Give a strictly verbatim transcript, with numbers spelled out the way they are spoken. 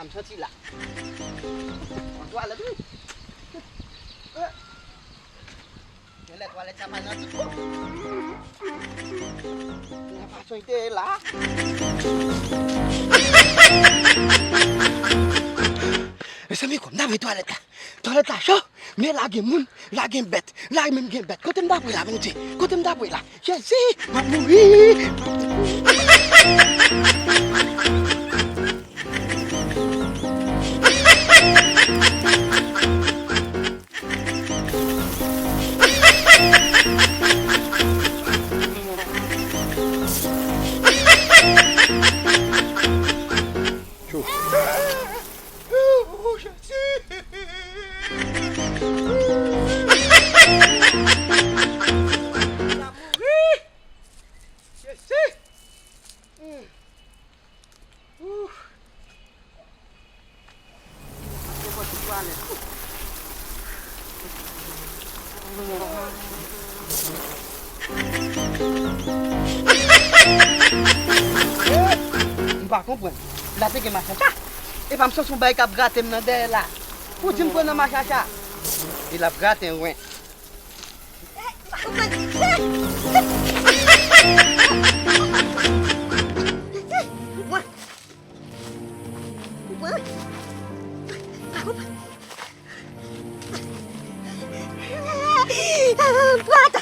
M santi la. Nan twalèt, wi. Genlè twalèt sa pa nan tout bon. Nan fason l te ye la. Mezanmi, kòm n ap twalèt la. Twalèt la cho, men la gen moun, la gen bèt, la menm gen bèt. Kote m ta pran la, Bondye? Kote m ta pran la? Jezi, m ap mouri. M pa konprann. La te gen machacha. Epa m santi yon bagay k ap grate m nan dèyè la. Pou di m pran nan machacha. E l ap grate m, wen. Pwat!